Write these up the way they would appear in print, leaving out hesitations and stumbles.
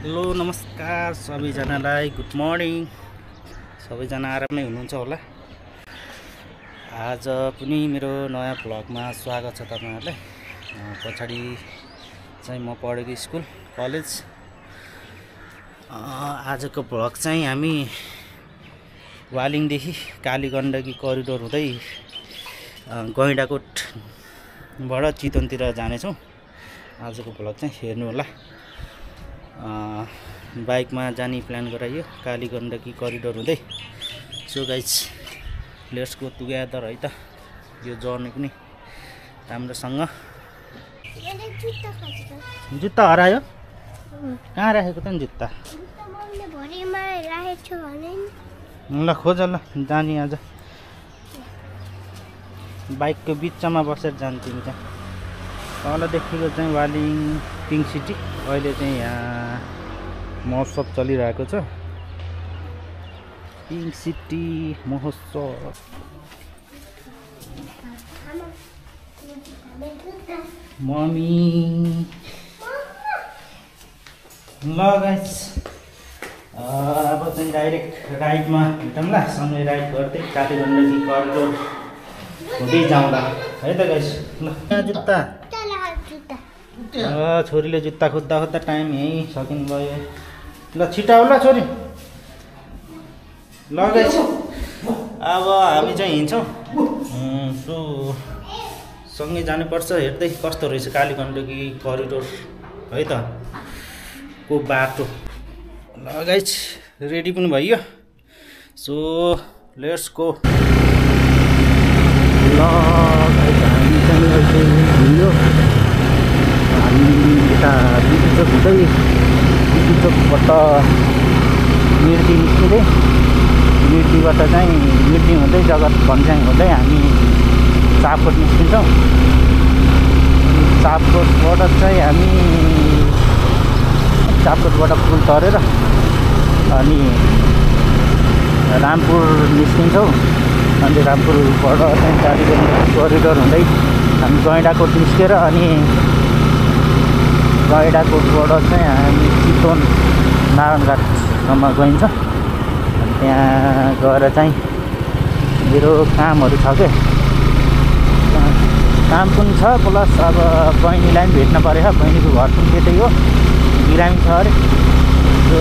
Hello नमस्कार सबैजनालाई good morning. सबैजना आरामै हुनुहुन्छ होला। आज पनि मेरो नयाँ भ्लगमा स्वागत छ तपाईहरुलाई। पछाडि चाहिँ म पढेको स्कुल कलेज। आजको भ्लग चाहिँ हामी वालिङदेखि कालीगण्डकी करिडोर हुँदै गैंडाकोटबाट चितवनतिर जानेछौँ। आजको भ्लग चाहिँ हेर्नु होला। बाइकमा जाने प्लान गराइयो कालीगण्डकी करिडोर हुँदै। So guys let's go together है त। यो जर्नी पनि राम्रोसँग। जुत्ता हरायो? कहाँ राखेको त नि जुत्ता? ल खोज ल जाने। आज बाइकको बिचमा बसेर जान्छु तिमी चाहिँ। तल देखेको चाहिँ वालिङ पिङ्क सिटी। अहिले चाहिँ यहाँ महोत्सव चलिरहेको छ। पिङ्क सिटी महोत्सव। मम्मी ल गाइस अब चाहिँ डाइरेक्ट राइडमा भेटौँला। सँगै राइड गर्दै कालीगण्डकी करिडोर हुँदै जाउँला है त गाइस। ल जुत्ता छोरीले जुत्ता खोज्दा खोज्दा टाइम यहीँ सकिनु गयो। ल छिटाउ ल छोरी। ल गाइस अब हामी चाहिँ हिँड्छौँ। सो सँगै जानुपर्छ। हेर्दै कस्तो रहेछ कालीगण्डकी करिडोर है त को बाटो। ल गाइस रेडी पनि भइयो। So let's go. ल हामी चाहिँ हिँड्यो। हामी यता बिटी चोक हुँदै बिटी चोकबाट मिर्दी निस्किँदै मिर्दीबाट चाहिँ मिर्दी हुँदै जगत भन्ज्याङ हुँदै हामी चापकोट निस्किन्छौँ। चापकोटबाट चाहिँ हामी चापकोटबाट पुल तरेर अनि रामपुर निस्किन्छौँ। अनि रामपुरबाट चाहिँ कालीगण्डकी करिडोर हुँदै हामी गैंडाकोट निस्केर अनि गैंडाकोटबाट चाहिँ हामी चितवन नारायणघाटसम्म गइन्छ। अनि त्यहाँ गएर चाहिँ मेरो कामहरू छ के काम पनि छ। प्लस अब बहिनीलाई पनि भेट्न पऱ्यो। बहिनीको घर पनि त्यतै हो, बिरामी छ अरे। त्यो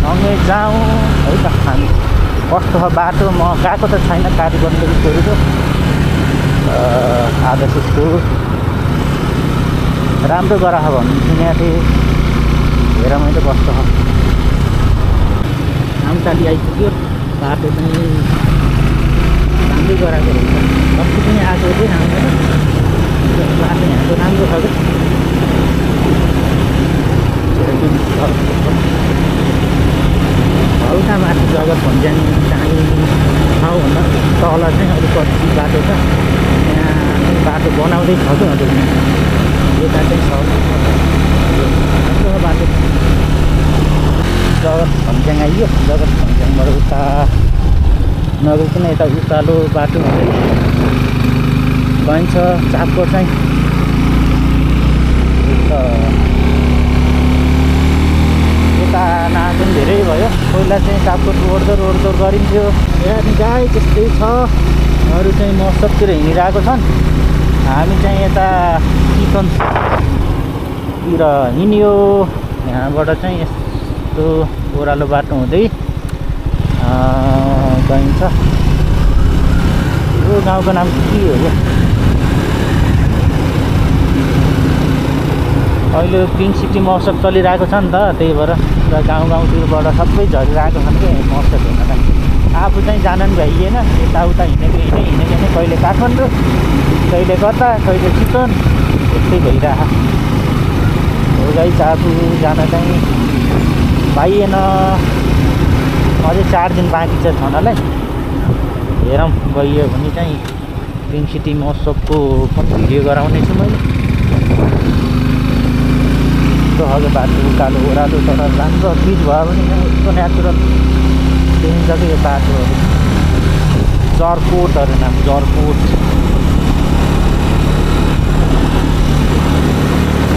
सँगै जाउँ है त। हामी कस्तो छ बाटो म गएको त छैन कालीगण्डकी करिडोर। आज त्यस्तो राम्रो गराएको भन्नु सुनेको थिएँ। हेर मैले कस्तो छ। आमटाली आइपुग्यो। बाटो चाहिँ राम्रै गराएको रहेछ। कति पनि आएको चाहिँ राम्रो बाटो यहाँको राम्रो छ क्या। हल्का माथि जगत भन्ज्याङ जाने ठाउँभन्दा तल चाहिँ अलिक कच्ची बाटो छ। त्यहाँ बाटो बनाउँदै छ क्या हजुर। यता चाहिँ छ राम्रो बाटो। जगत भन्ज्याङ आइयो। जगत भन्ज्याङबाट उता नगइकन यता उकालो बाटो हुँदै गइन्छ चापकोट चाहिँ। यता नाक पनि धेरै भयो। पहिला चाहिँ चापकोट ओर्दोर गरिन्थ्यो। यहाँ गाई त्यस्तै छ। अरू चाहिँ महोत्सवतिर हिँडिरहेको छन्। हामी चाहिँ यता चितवनतिर हिँड्यो। यहाँबाट चाहिँ यस्तो ओह्रालो बाटो हुँदै गइन्छ। यो गाउँको नाम के हो यो? अहिले पिङ्क सिटी महोत्सव चलिरहेको छ नि त। त्यही भएर पुरा गाउँतिरबाट सबै झरिरहेको छन् कि महोत्सव हेर्नलाई। आफू चाहिँ जान पनि भ्याइएन। यताउता हिँडेको नै कहिले काठमाडौँ कहिले कता कहिले चितवन यस्तै भइरह। हो गाइस आफू जान चाहिँ पाइएन। अझै 4 दिन बाँकी छ छनलाई। हेरौँ गइयो भने चाहिँ पिङ्क सिटी महोत्सवको पनि भिडियो गराउने छु मैले। हजुर बाटो उकालो ओह्रालो तर राम्रो ब्रिज भयो भने यस्तो नेचुरल देखिन्छ कि यो बाटोहरू। जरकोटहरू नाम जरकोट।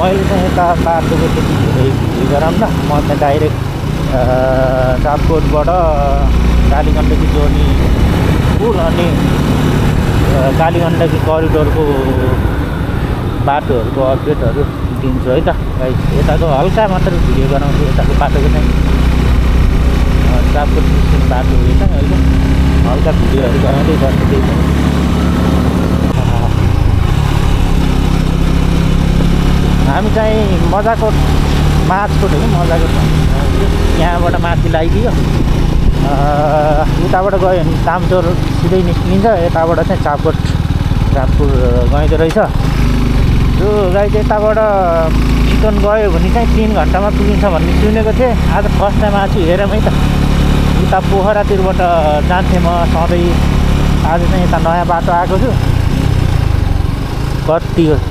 मैले चाहिँ यता बाटोको त्यति धेरै भिडियो गराउन म चाहिँ डाइरेक्ट चापकोटबाट कालीगण्डकी जोड्ने पुल अनि कालीगण्डकी करिडोरको बाटोहरूको अपडेटहरू दिन्छु है त। यताको हल्का मात्र भिडियो गराउँछु, यताको बाटोको चाहिँ चापकोट निस्किने बाटो हो चाहिँ अहिले हल्का भिडियोहरू गराउँदै गर्छु। त्यही पनि हामी चाहिँ मजाकोट माछकोट हो कि मजाकोट यहाँबाट माथि लगाइदियो, उताबाट गयो भने तामचोर सिधै निस्किन्छ, यताबाट चाहिँ चापकोट गइँदो रहेछ। त्यो गाई चाहिँ यताबाट चिकन गयो भने चाहिँ 3 घन्टामा पुगिन्छ भन्ने सुनेको थिएँ। आज फर्स्ट टाइम आएको छु, हेरौँ है त। उता पोखरातिरबाट जान्थेँ म सधैँ, आज चाहिँ यता नयाँ बाटो आएको छु,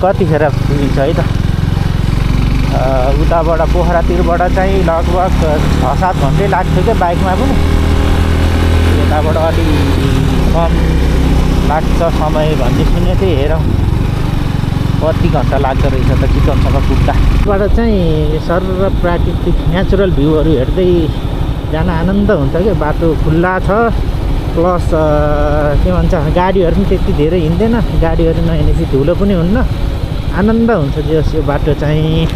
कतिखेर पुगिन्छ है त। उताबाट पोखरातिरबाट चाहिँ लगभग 6-7 घन्टै लाग्थ्यो क्या बाइकमा पनि, यताबाट अलि कम लाग्छ समय भन्ने सुनेको थिएँ। हेरौँ कति घन्टा लाग्दो रहेछ त चिकनसँग पुग्दा। बाट चाहिँ सरर प्राकृतिक नेचुरल भ्यूहरू हेर्दै जान आनन्द हुन्छ क्या। बाटो खुल्ला छ, प्लस के भन्छ गाडीहरू पनि त्यति धेरै हिँड्दैन, गाडीहरू नहिँडेपछि धुलो पनि हुन्न, आनन्द हुन्छ जस यो बाटो चाहिँ।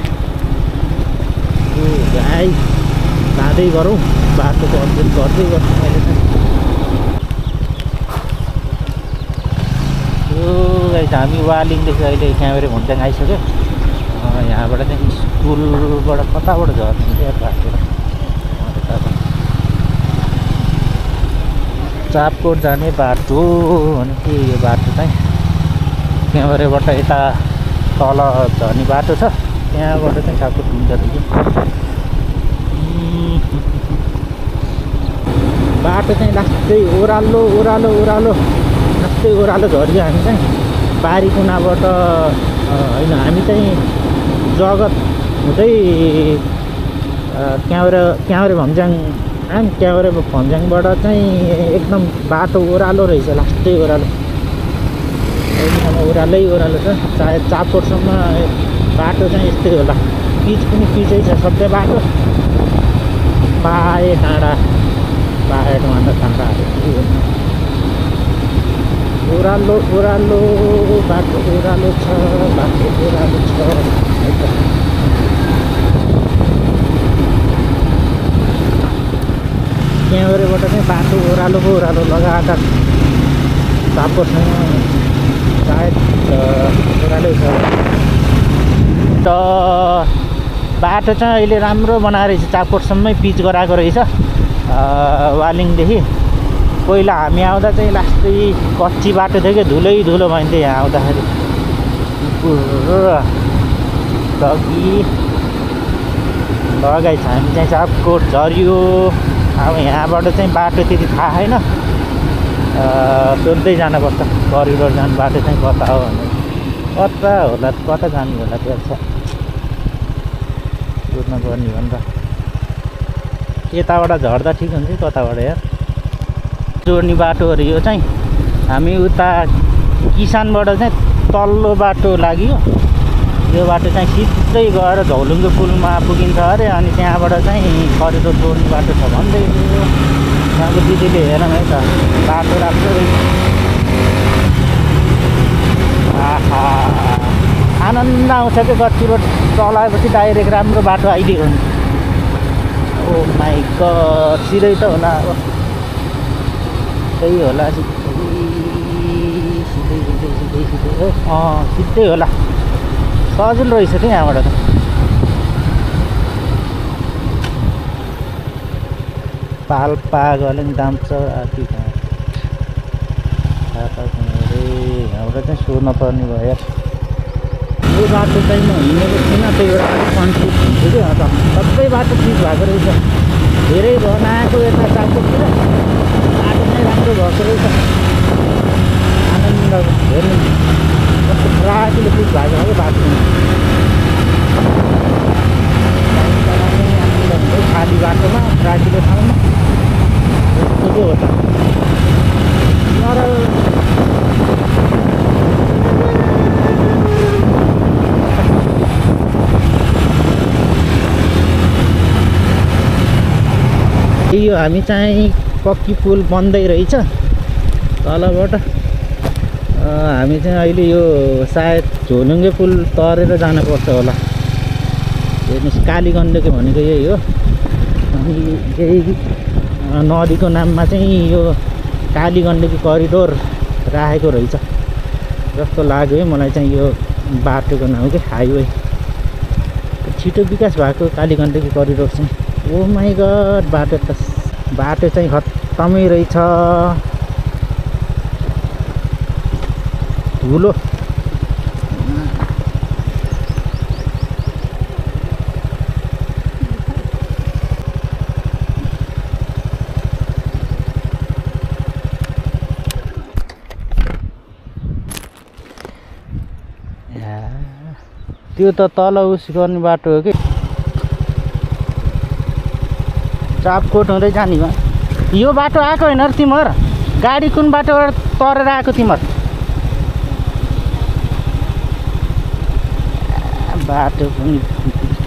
गाई जाँदै गरौँ, बाटोको अपडेट गर्दै गर्छु अहिले चाहिँ। यो गाई हामी वालिङदेखि अहिले क्यामेरा भुन्ट्याङ आइसक्यो। यहाँबाट चाहिँ स्कुलबाट कताबाट झर्ने क्या बाटो, चापकोट जाने बाटो भनेको यो बाटो चाहिँ क्यामेराबाट यता तल झर्ने बाटो छ, त्यहाँबाट चाहिँ चापकोट पुग्छ रहेछ। बाटो चाहिँ लास्टै ओह्रालो ओह्रालो ओह्रालो लास्टै ओह्रालो झऱ्यो। हामी चाहिँ बारी कुनाबाट होइन, हामी चाहिँ जगत हुँदै क्याउरे भन्ज्याङ क्याउरे भन्ज्याङबाट चाहिँ एकदम बाटो ओह्रालो रहेछ, लास्टै ओह्रालो, अहिलेसम्म ओह्रालै ओह्रालो छ। सायद चापकोटसम्म बाटो चाहिँ यस्तै होला, पिच पनि पिचै छ सबै बाटो। पाए डाँडा पाहाडभन्दा डाँडाहरू ओह्रालो ओह्रालो बाटो ओह्रालो छ, बाटो ओह्रालो छ है त। क्याउरेबाट चाहिँ बाटो ओह्रालोको ओह्रालो लगातार चापकोटसँग सायद ओह्रालै छ। त बाटो चाहिँ अहिले राम्रो बनाएर रहेछ, चापकोटसम्मै पिच गराएको रहेछ वालिङदेखि। पहिला हामी आउँदा चाहिँ लास्टै कच्ची बाटो थियो क्या, धुलै धुलो भइन्थ्यो यहाँ आउँदाखेरि। दगी लगाइ छ, हामी चाहिँ चापकोट झऱ्यो। अब यहाँबाट चाहिँ बाटो त्यति थाहा छैन, सोध्दै जानुपर्छ करिडोर जाने बाटो चाहिँ कता हो भने, कता होला कता जानु होला त्यो छ सोध्नु पर्ने हो नि त। यताबाट झर्दा ठिक हुन्छ कताबाट यार जोड्ने बाटोहरू। यो चाहिँ हामी उता किसानबाट चाहिँ तल्लो बाटो लाग्यो, यो बाटो चाहिँ सिधै गएर झौलुङ्गे पुलमा पुगिन्छ अरे, अनि त्यहाँबाट चाहिँ करिडोर जोड्ने बाटो छ भन्दै थियो। त्यहाँको दिदीले हेरौँ है त, बाटो राम्रो रहेछ। आहा आनन्द आउँछ क्या, गच्चीबाट चलाएपछि डाइरेक्ट राम्रो बाटो आइदियो भने। ओ माई गड, सिधै त होला अब, त्यही होला सिधै होला, सजिलो रहेछ कि यहाँबाट त। पाल्पा गलेङ दाम्छ आदि यहाँबाट चाहिँ सोध्न पर्ने भयो। यो बाटो चाहिँ म हिँडेको थिइनँ, त्यही भएर अलिक कन्फ्युज हुन्छु कि। अन्त सबै बाटो ठिक भएको रहेछ, धेरै बनाएको यता चापकोटतिर बाटो चाहिँ राम्रो भएको रहेछ। आनन्द हेर्नु कस्तो खराबले ठिक भएको हो बाटो, आनन्द हुन्छ खाली बाटोमा राखिलो ठाउँमा यस्तो के हो त। तर फेरि यो हामी चाहिँ पक्की पुल बन्दै रहेछ तलबाट। हामी चाहिँ अहिले यो सायद झोलुङ्गे पुल तरेर जानुपर्छ होला। हेर्नुहोस् कालीगण्डकी भनेको यही हो। अनि यही नदीको नाममा चाहिँ यो कालीगण्डकी करिडोर राखेको रहेछ जस्तो लाग्यो है मलाई चाहिँ। यो बाटोको नाम के हाइवे छिटो विकास भएको कालीगण्डकी करिडोर चाहिँ। ओ माई गड बाटो चाहिँ खत्तमै रहेछ धुलो। त्यो त तल उस गर्ने बाटो हो कि चापकोट हुँदै जाने भयो। यो बाटो आएको होइन र तिमीहरू गाडी कुन बाटोबाट तरेर आएको तिमीहरू? बाटो पनि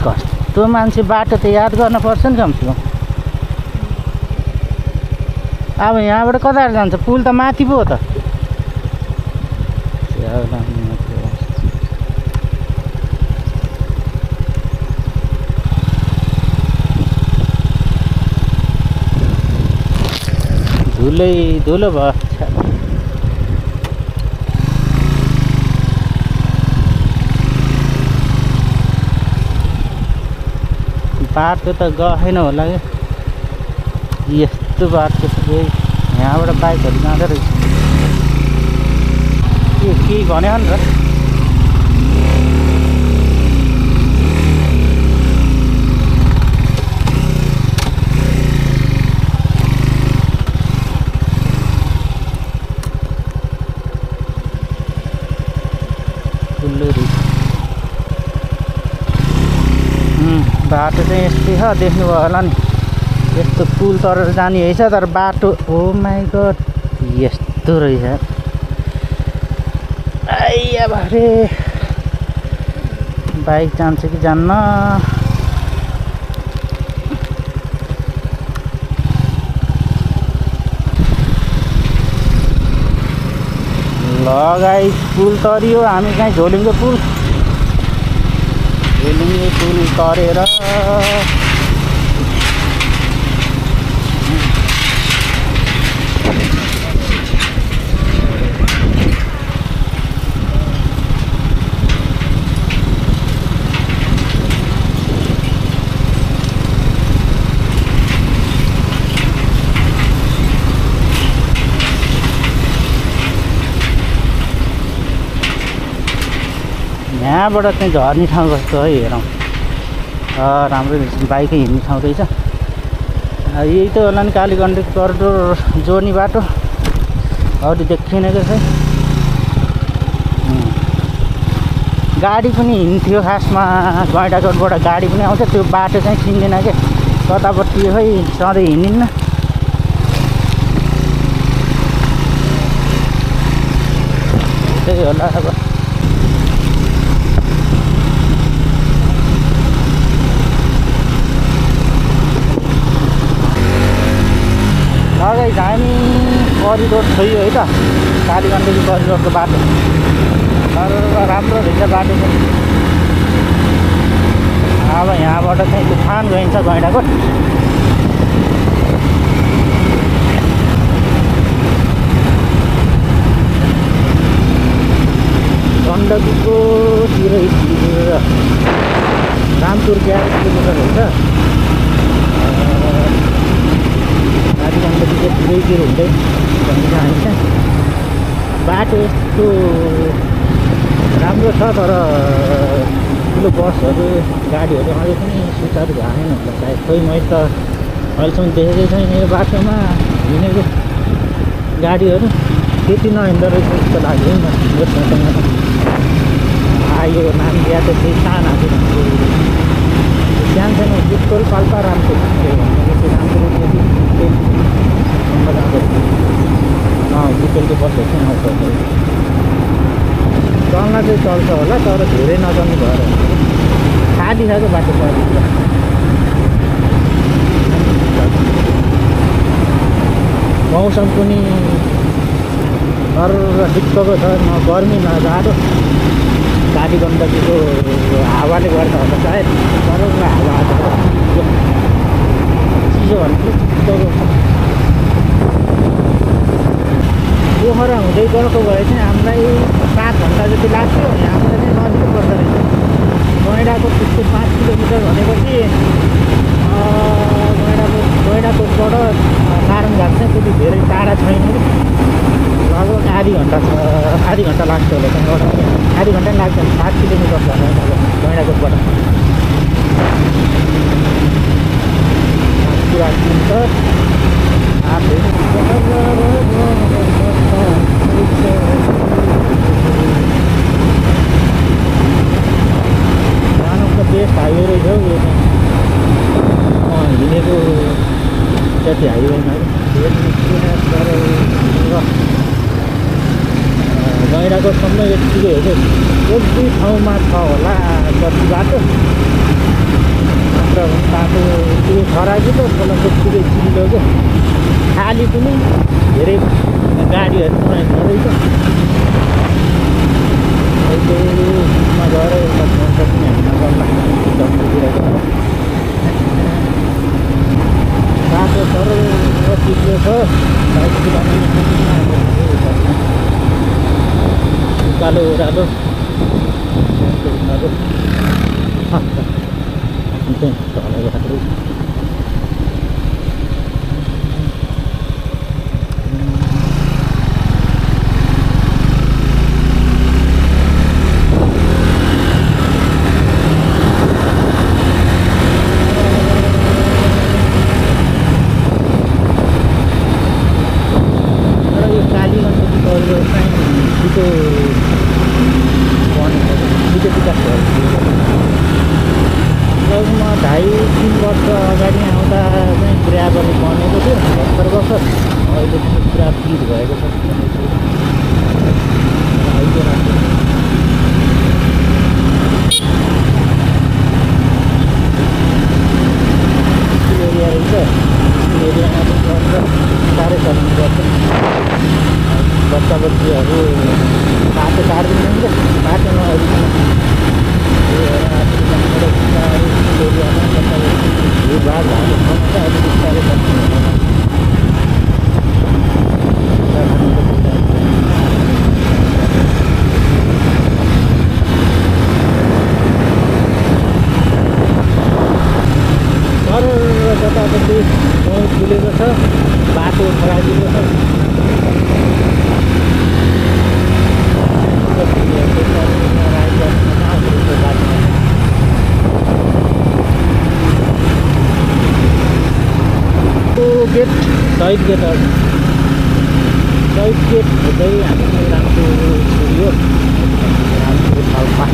कस्तो मान्छे बाटो त याद गर्न पर्छ नि कमसेकम। अब यहाँबाट कता जान्छ? पुल त माथि पो हो त। धुलो भयो। बाटो त गएन होला कि यस्तो बाटो यहाँबाट बाइकहरू जाँदो रहेछ। के भन्यो नि त बाटो चाहिँ यस्तै छ देख्नुभयो होला नि। यस्तो पुल तरेर जाने रहेछ तर बाटो ओ माई गड यस्तो रहेछ। आइया भरे बाइक जान्छ कि जान्न? ल गाइस पुल तरियो। हामी चाहिँ झोलुङ्गे पुल तरेर यहाँबाट चाहिँ झर्ने ठाउँ कस्तो है हेरौँ। राम्रो बाइकै हिँड्ने ठाउँ रहेछ। यही त होला नि कालीगण्डकी करिडोर जोड्ने बाटो। अरू देखिएन क्या खै। गाडी पनि हिँड्थ्यो खासमा गैँडाकोटबाट गाडी पनि आउँछ। त्यो बाटो चाहिँ चिन्दैन क्या कतापट्टि खै सधैँ हिँडिन्न। त्यही होला अब। गाइस हामी करिडोर छोयो है त कालीगण्डकी करिडोरको बाटो। राम्रो रहेछ बाटो पनि। अब यहाँबाट चाहिँ तुफान गइन्छ गैँडाकोट। गण्डकीको तिर रामपुर 11 किलोमिटर हुन्छ। कालीगण्डकी चाहिँ पुरैतिर हुँदै भन्छ हामी चाहिँ। बाटो यस्तो राम्रो छ तर ठुलो बसहरू गाडीहरू अझै पनि सुचारू भएन होला सायद। खोइ मैले त अहिलेसम्म देखेकै छैन यो बाटोमा हिँडेको गाडीहरू। त्यति नहिँदो रहेछ जस्तो लाग्यो नि यो ठाउँमा। यो नाम दिया त त्यही सानाहरू सानो बिस्कुल पाल्पा रामपुर रामपुर बिस्कुलको बसहरू चाहिँ आउँछ। चल्न चाहिँ चल्छ होला तर धेरै नचल्ने भएर खाली खाएको बाटो छ। मौसम पनि हर ठिक्कको छ, न गर्मी न जाडो। काली गण्डकीको हावाले गर्दा होला सायद, गरम हावा चिसो भन्नु ठिक्कको। पोखरा हुँदै गएको भए चाहिँ हामीलाई 7 घन्टा जति लाग्थ्यो, हामीलाई चाहिँ नजिक पर्दो रहेछ। गैँडाको त्यस्तो 5 किलोमिटर भनेपछि गैँडाकोटबाट नारायणघाट चाहिँ त्यति धेरै टाढा छैन कि, लगभग आधी घन्टा लाग्छ होला त्यहाँबाट। आधी घन्टा पनि लाग्छ, 7 किलोमिटर छ गैँडाकोटबाट। पुरा दिन्छ जानुको बेस्ट हाइवे रहेछ हौ यो चाहिँ। हिँडेको जति हाइवेमा गैँडाकोटसम्म यतिकै हो कि, 1-2 ठाउँमा छ होला कति बाटो। नत्र बाटो त्यो खराबिलो खोला त्यतिकै चिल्लो क्या, खाली पनि धेरै गाडीहरू रहेछ। अहिलेमा गएर एउटा फोन पनि हाल्न गर्ला जङ्गलतिरको बाटो सरल चिप्लो छ। उकालो ओह्रालो चलेको खालको लगभग 2.5-3 वर्ष अगाडि आउँदा चाहिँ ग्राभल बनेको थियो, 70 वर्ष। अहिले पनि पुरा पिच भएको छ। एरिया रहेछ, एरियामा पनि गर्छ, साह्रै चल्नु पर्छ। बच्चा बच्चीहरू बाटो काट्दिनुहुन्छ, बाटो नअरिकन एरियामा भीडभाड भएको ठाउँमा चाहिँ अलिक बिस्तारै चल्नु हुँदैन। सरल जताततै गाउँ खुलेको छ, बाटो खराबिलो छ। गेट शहीद गेट हुँदै हामी राम्रो छोडियो राम्रो ठाउँमा।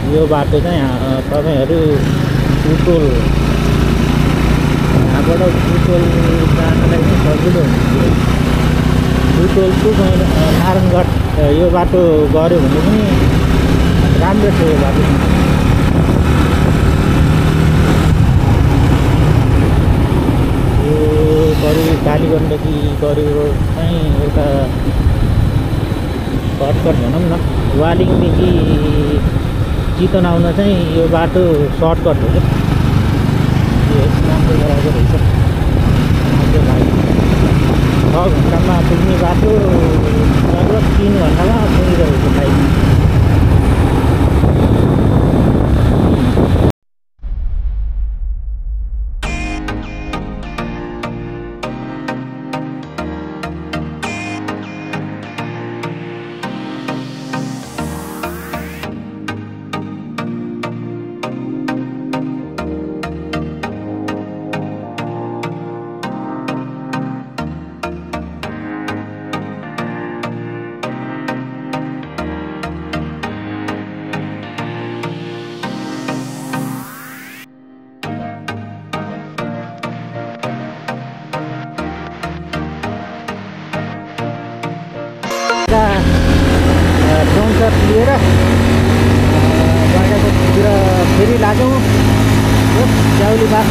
यो बाटो चाहिँ तपाईहरु पुटोल यहाँबाट पुटोल जानलाई चाहिँ सजिलो हुन्छ। पुटोल टु नारायणघाट यो बाटो गऱ्यो भने पनि राम्रो छ। यो बाटो यो करिब कालीगण्डकी करिब चाहिँ एउटा सर्टकट भनौँ न, वालिङदेखि चितवन आउन चाहिँ यो बाटो सर्टकट हो। यो राम्रो गराएको रहेछ। 6 घन्टामा पुग्ने बाटो लगभग 3 घन्टामा पुगिरहेको छ। बजार लिएर गैँडाकोटतिर फेरि लाग्यौँ हो च्याउली बास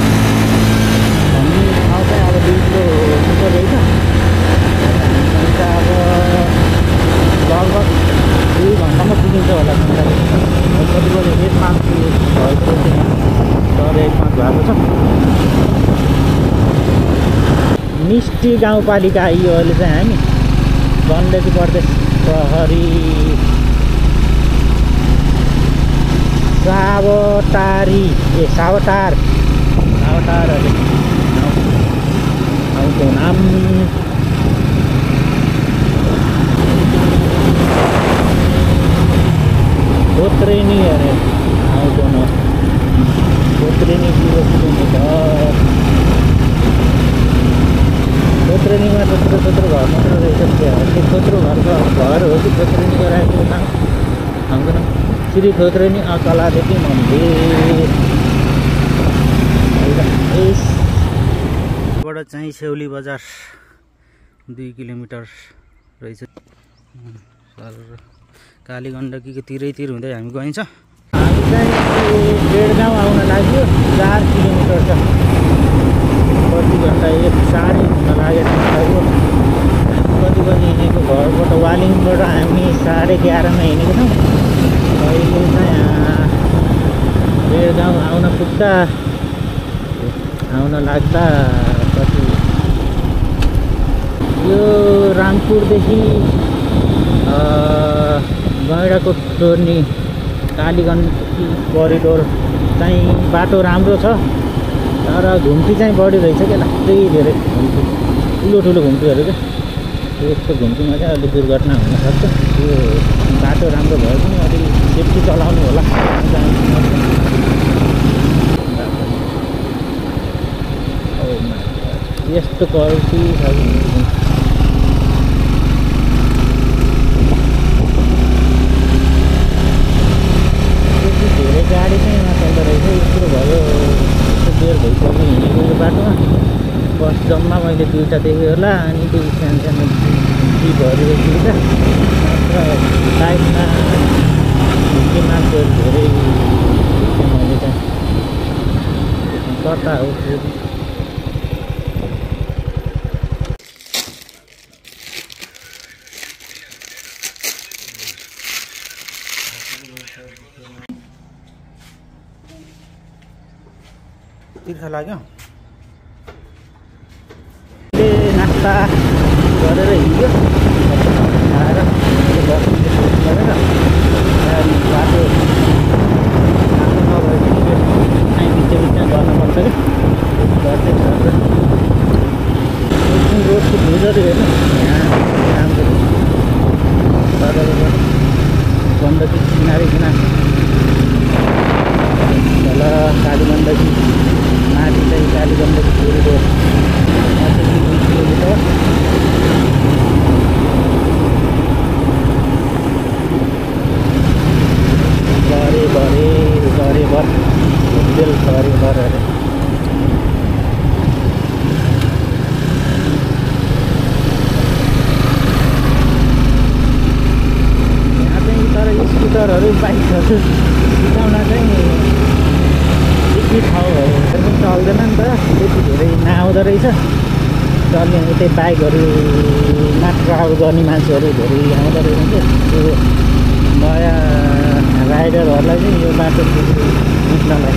भन्ने ठाउँ चाहिँ अब 2 किलोमिटर रहेछ। अब लगभग 2 घन्टामा पुगिन्छ होला कति बजे 1:05 भएको छ यहाँ 1:05 भएको छ। मिष्टी गाउँपालिका आइयो अहिले चाहिँ हामी गण्डकी प्रदेश प्रहरी सावटार अरे ठाउँको नाम खोत्रेनी अरे ठाउँको नाम खोत्रेनी 0 किलोमिटर। खोत्रेनीमा त्यत्रो घर मात्र रहेछ त्यो खोत्रो घरको घर हो कि खोत्रेनी गराएको नाम ठाउँको नाम श्री खोत्रेनी अकलादेवी मन्दिर। यसबाट चाहिँ सेउली बजार 2 किलोमिटर रहेछ। काली गण्डकीको तिरैतिर हुँदै हामी गइन्छ। हामी चाहिँ डेढगाउँ आउन लाग्यो 4 किलोमिटर छ। कति घन्टा 1:30 हुन लागेको कति बजी हिँडेको घरबाट वालिङबाट हामी 11:30 मा हिँडेको थियौँ। अहिले चाहिँ डेढगाउँ आउन लाग्दा कति यो रामपुरदेखि गैँडाकोट जोड्ने काली गण्डकी करिडोर चाहिँ बाटो राम्रो छ तर घुम्ती चाहिँ बढी रहेछ क्या लाग्दै धेरै घुम्ती ठुलो घुम्तीहरू क्या यस्तो घुम्तीमा चाहिँ अलिक दुर्घटना हुनसक्छ। यो बाटो राम्रो भयो पनि अलिक सेफ्टी चलाउनु होला। यस्तो क्वालिटी छ धेरै गाडी चाहिँ नचल्दो रहेछ। यस्तो भयो यस्तो बेर भइसक्यो हिँडेको यो बाटोमा। बस जम्मा मैले 2टा देखेँ होला अनि त्यो सानो जीपहरू दुईवटा मात्र साइडमा घुम्ने मान्छेहरू धेरै मैले चाहिँ कता हो तिर्खा लाग्यो। नास्ता गरेर हिँड्यो खाएर गरेर बाटो राम्रो नभए पनि चाहिँ बिचमा गर्नुपर्छ कि गर्दै रोडको भ्यूजहरू हेर्नु यहाँ राम्रो गण्डकी किनारै तल काली गण्डकी माथि चाहिँ Kali Gandaki corridor 2 kilometre. गरेबर hotel गरेबर अरे यहाँ चाहिँ तर स्कुटरहरू बाइकहरू सिकाउन चाहिँ त्यति ठाउँहरू पनि चल्दैन नि त त्यति धेरै नआउँदो रहेछ। चल्ने उतै बाइकहरू मात्र गर्ने मान्छेहरू धेरै आउँदो रहेछ। त्यो नयाँ राइडरहरूलाई चाहिँ यो बाटो बुझ्नलाई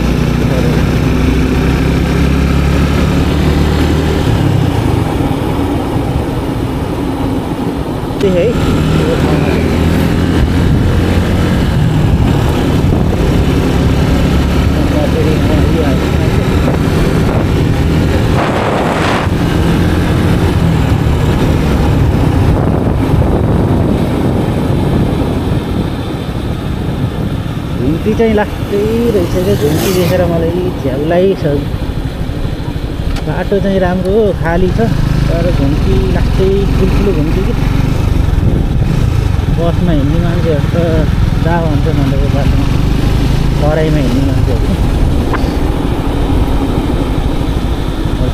त्यही है यो ठाउँमा घुम्ती चाहिँ लाग्दै रहेछ क्या। घुम्ती देखेर मलाई झ्याउलाई छ। बाटो चाहिँ राम्रो हो खाली छ तर घुम्ती लाग्दै ठुल्ठुलो घुम्ती कि बसमा हिँड्ने मान्छेहरू त दावा हुन्छ भनेको बाटोमा तराईमा हिँड्ने मान्छेहरू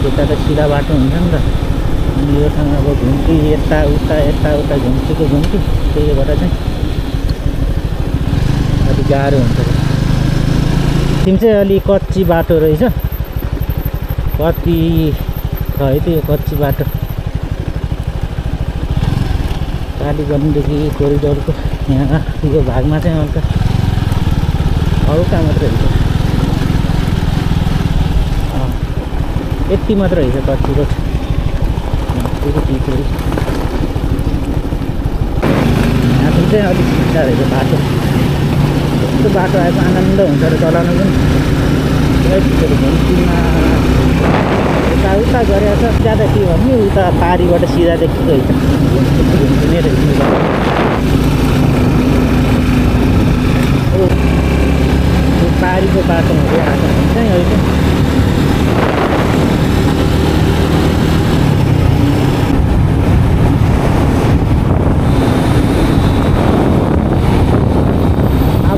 त्यता त सिधा बाटो हुन्छ नि त। अनि यो ठाउँमा अब घुम्ती यता उता घुम्तीको घुम्ती त्यही भएर चाहिँ गाह्रो हुन्छ। तिमी चाहिँ अलि कच्ची बाटो रहेछ, कति छ है त्यो कच्ची बाटो। कालीगण्डकी कोरिडोरको यहाँ यो भागमा चाहिँ हल्का मात्रै हुन्छ, यति मात्र रहेछ कच्ची रोड। यहाँ चाहिँ अलिक सुविधा रहेछ बाटो, यस्तो बाटो आएको आनन्द हुन्छ र चलाउनु पनि। घुम्तीमा यताउता गरेर छ, ज्यादा के भन्ने उता पारीबाट सिधा देखिँदो रहेछ, घुम्ने रहेछ। त्यो पारीको बाटो हुँदै आएको हुन्छ नि अहिले।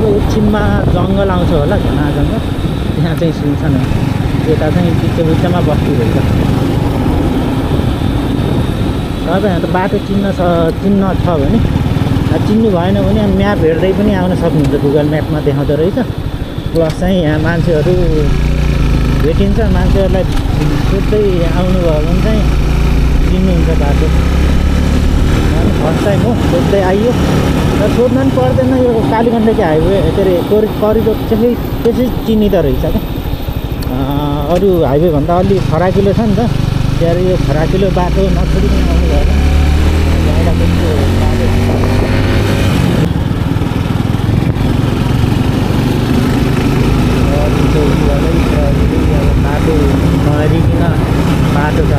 एकछिनमा जङ्गल आउँछ होला, घना जङ्गल, त्यहाँ चाहिँ सुन्छन्। यता चाहिँ बिचमा बस्ती रहेछ। तपाईँ त बाटो चिन्न छ भने, चिन्नु भएन भने म्याप हेर्दै पनि आउन सक्नुहुन्छ, गुगल म्यापमा देखाउँदो रहेछ। प्लस चाहिँ यहाँ मान्छेहरू भेटिन्छ, मान्छेहरूलाई सोध्दै आउनुभयो भने चाहिँ चिन्नुहुन्छ बाटो। फर्स्ट टाइम हो, सोध्दै आइयो र सोध्न पनि पर्दैन। यो कालीगण्डकी हाइवे के अरे कोरिडोर चाहिँ त्यसै चिनिँदो रहेछ क्या। अरू हाइवेभन्दा अलि फराकिलो छ नि त, त्यहाँ यो फराकिलो बाटो नछोडिकन आउनु भएन। बाटो नहेरिकन बाटो छ।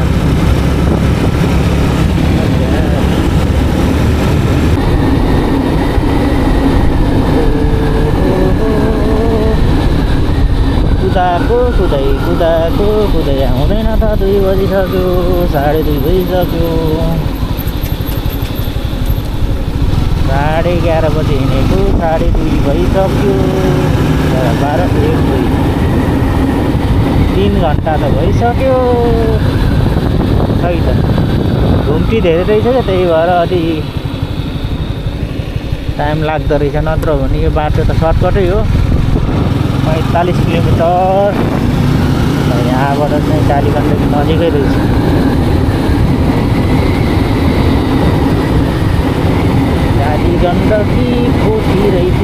कुदाको आउँदैन त 2 बजिसक्यो, 2:30 भइसक्यो। 11:30 बजे हिँडेको 2:30 भइसक्यो। 12, 1, 2, 3 घन्टा त भइसक्यो। खै त घुम्ती धेरै रहेछ क्या, त्यही भएर अलि टाइम लाग्दो रहेछ। नत्र भने यो बाटो त सर्टकटै हो, 45 किलोमिटर। यहाँबाट चाहिँ कालीगण्डकी नजिकै रहेछ। कालीगण्डकी कोठी रहेछ।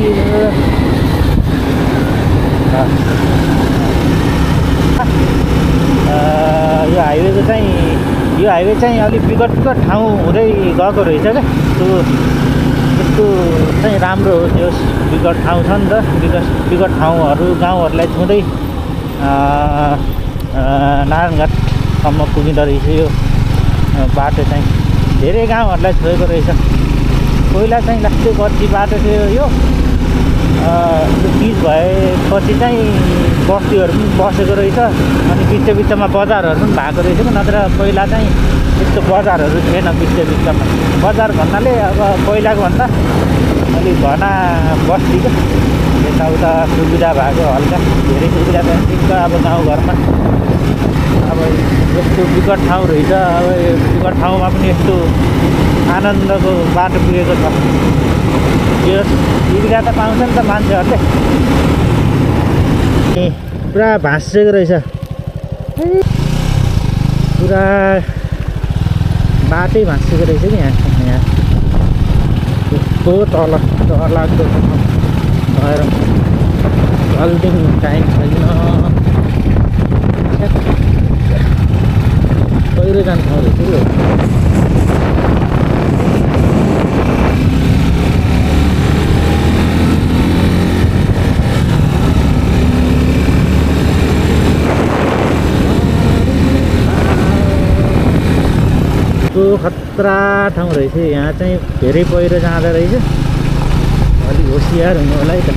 यो हाइवे चाहिँ अलिक विकट ठाउँ हुँदै गएको रहेछ क्या। यस्तो चाहिँ राम्रो हो, त्यो विकट ठाउँ छ नि त। विकट ठाउँहरू गाउँहरूलाई छुँदै नारायणघाटसम्म पुगिँदो रहेछ यो बाटो चाहिँ। धेरै गाउँहरूलाई छोएको रहेछ। पहिला चाहिँ लास्टै कच्ची बाटो थियो यो। पिच भएपछि चाहिँ बस्तीहरू पनि बसेको रहेछ, अनि बिचमा बजारहरू पनि भएको रहेछ। नत्र पहिला चाहिँ यस्तो बजारहरू थिएन बिचमा। बजार भन्नाले अब पहिलाको भन्दा अलिक घना बस्तीको यताउता सुविधा भएको, हल्का धेरै सुविधा छैन ठिक छ। अब गाउँघरमा अब यस्तो विकट ठाउँ रहेछ। अब विकट ठाउँमा पनि यस्तो आनन्दको बाटो पुगेको छ। यो सुविधा त पाउँछ नि त मान्छेहरूले। पुरा भाँसिएको रहेछ, पुरा बाटै भाँसिएको रहेछ कि यहाँ यस्तो तललाग्दो भएर चल्दिङ टाइम छैन। पहिरो जानु ठाउँ रहेछ यो। खतरा ठाउँ रहेछ यहाँ चाहिँ, धेरै पहिरो जाँदो रहेछ। अलिक होसियार हुनु होला है त,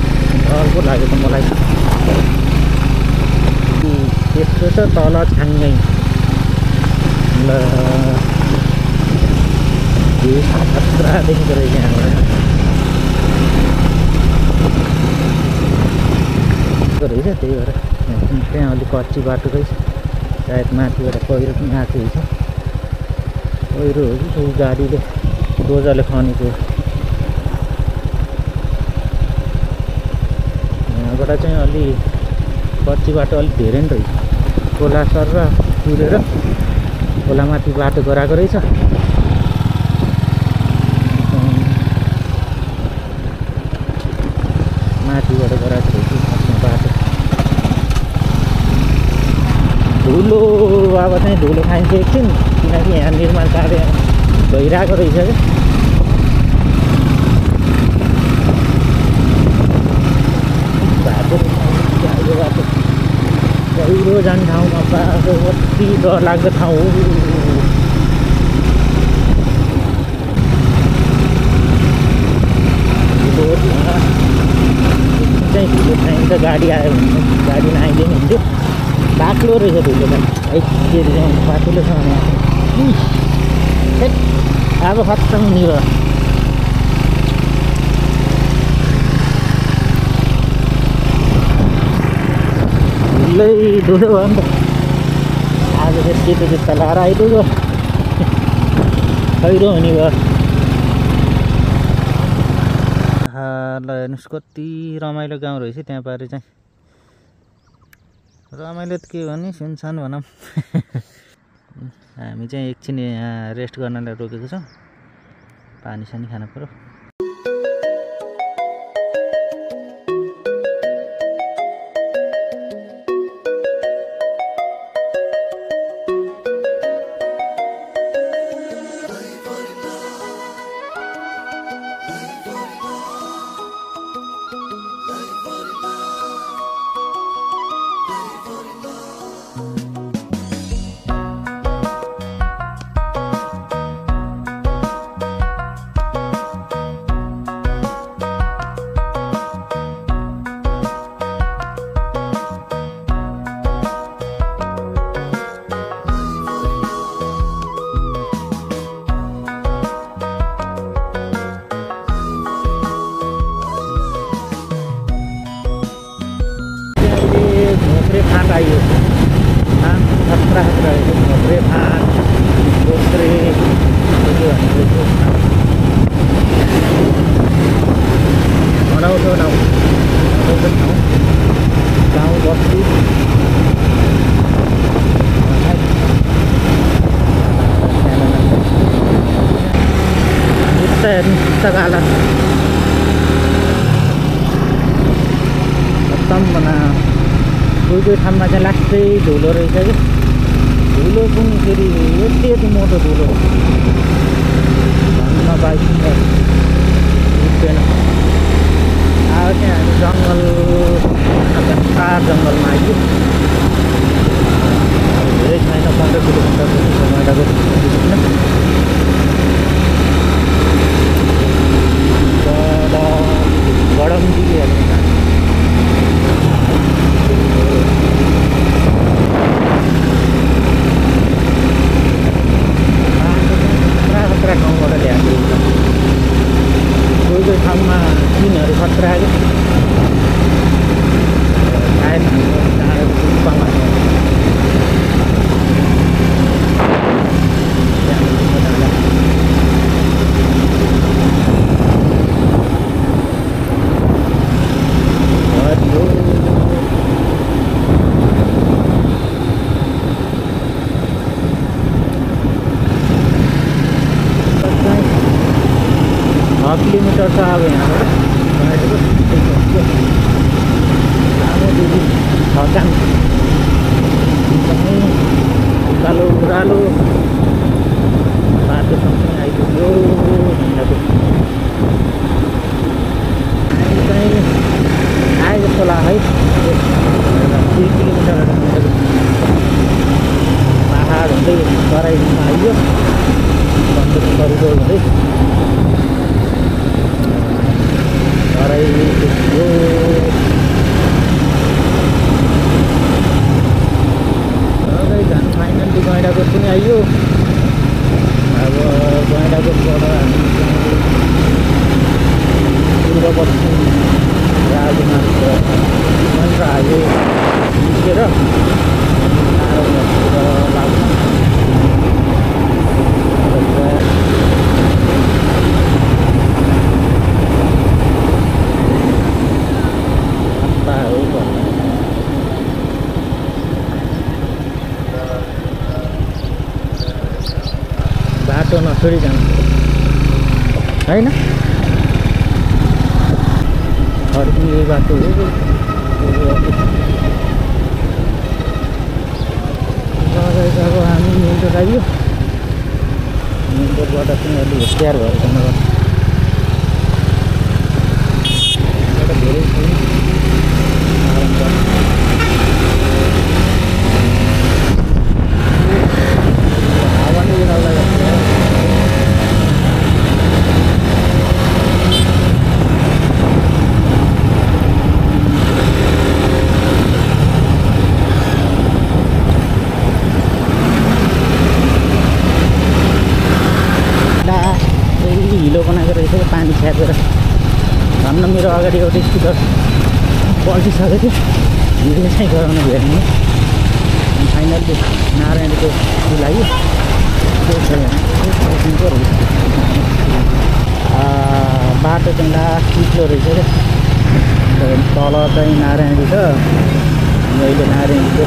डर पो लाग्यो त मलाई। त्यस्तो छ तल छाङ्गै। ल खतरा देखिँदो रहेछ यहाँबाट रहेछ। त्यही भएर त्यहाँ अलिक कच्ची बाटो रहेछ, सायद माथिबाट पहिरो पनि आएको रहेछ। पहिरो हो कि गाडीले डोजरले खनेको। यहाँबाट चाहिँ अलि पछि बाटो अलिक धेरै नै रहेछ। खोला सर र पुरेर खोलामाथि बाटो गराएको रहेछ। माथिबाट गराएको रहेछ आफ्नो बाटो। धुलो अब चाहिँ धुलो खाइन्छ एकछिन, किनकि यहाँ निर्माण कार्य भइरहेको रहेछ क्या। बाटो पहिरो जाने ठाउँमा बाटो कति डर लाग्दो ठाउँ हो। चाहिँ धुलो खाइन्छ, गाडी आयो भने गाडी नआइदिनु हुन्थ्यो। बाक्लो रहेछ धुलो चाहिँ के चाहिँ पातलो छ अब खत्तम नि भयो। धुलै धुलो भयो नि त। आज फेरि सेतो जुत्ता लगाएर आइपुग्यो, पहिरो हुने भयो। ल हेर्नुहोस् कति रमाइलो गाउँ रहेछ त्यहाँ पारि चाहिँ। रमाइलो त के भने सुनसान भनौँ। हामी चाहिँ एकछिन यहाँ रेस्ट गर्नलाई रोकेको छौँ, पानी सानी खानु पर्यो। फाँट आइयो, खतरा खतरा घोक्रे फाँट घोक्रे अनाउँठो ठाउँ गाउँ बस्ती जुत्ता हेर्नु, जुत्ताको हालत खत्तम बना। कोही कोही ठाउँमा चाहिँ लास्टै धुलो रहेछ कि, धुलो पनि फेरि यति यति मोटो धुलो भन्न बाइक बुझ्दैन। अब चाहिँ हामी जङ्गल पार जङ्गलमा आइयो। धेरै छैन, 15 किलोमिटर मैदाको गडमजी हेर्नु खतरा ठाउँबाट ल्याएको कोही कोही ठाउँमा सिनहरू खतरा क्या। सायद हाम्रो गुम्पामा किलोमिटर छ अब यहाँबाट थकान एकदमै उकालो उरालो बाटो सँगसँगै आइपुग्यो। चाहिँ आए जस्तो लाग्यो है। 3 किलोमिटर पाहाड हुँदै तराईमा आइयो, बन्दुकहरू हुँदै तराई पुग्यो। झन् फाइनली गैँडाकोट पनि आइयो। अब गैँडाकोटबाट हामी छोडी जान्छ हैन फर्किने बाटो हो अब हामी मेन रोड आइयो मेन रोडबाट चाहिँ अलि होसियार भएर जानुपर्छ धेरै छैन हावा नै लगाइरहेको हिलो बनाएको रहेछ पानी छ्यापेर भन्न मेरो अगाडि एउटा स्कुटर पल्टिसकेको थियो हिँड्ने चाहिँ गराउन भेट्ने फाइनल्ली नारायणको लाग्यो बाटो चाहिँ लास्ट चिप्लो रहेछ क्या तल चाहिँ नारायणी छ अहिले नारायणीको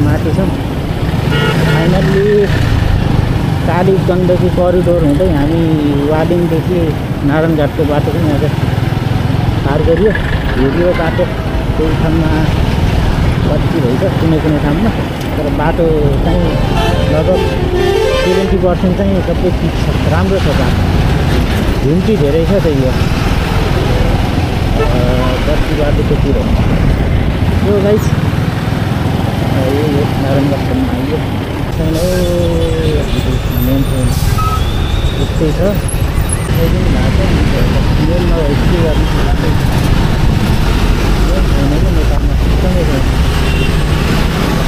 माथि छ फाइनल्ली काली गण्डकी करिडोर हुँदै हामी वालिङदेखि नारायणघाटको बाटो पनि आज पार गरियो हिँडियो बाटो केही ठाउँमा कति भइछ कुनै ठाउँमा तर बाटो चाहिँ लगभग 70% चाहिँ सबै ठिक छ राम्रो छ बाटो हिँड्टी धेरै छ त्यही हो कति बाटो त्यतिर हो गाइस यो नारायणघाटसम्म आइयो मेन त्यस्तै छ भएको मेन नभए के गर्नु नेपालमा सँगै छ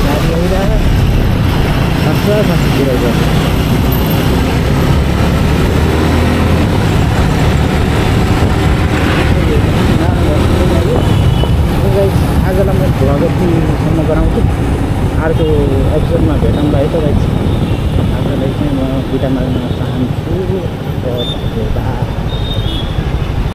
गाडी आइरहेको खर्चतिर आजलाई म भ्लग यतिसम्म गराउँछु अर्को एपिसोडमा भेटौँला है त गाइस आजलाई चाहिँ म बिदा माग्न चाहन्छु।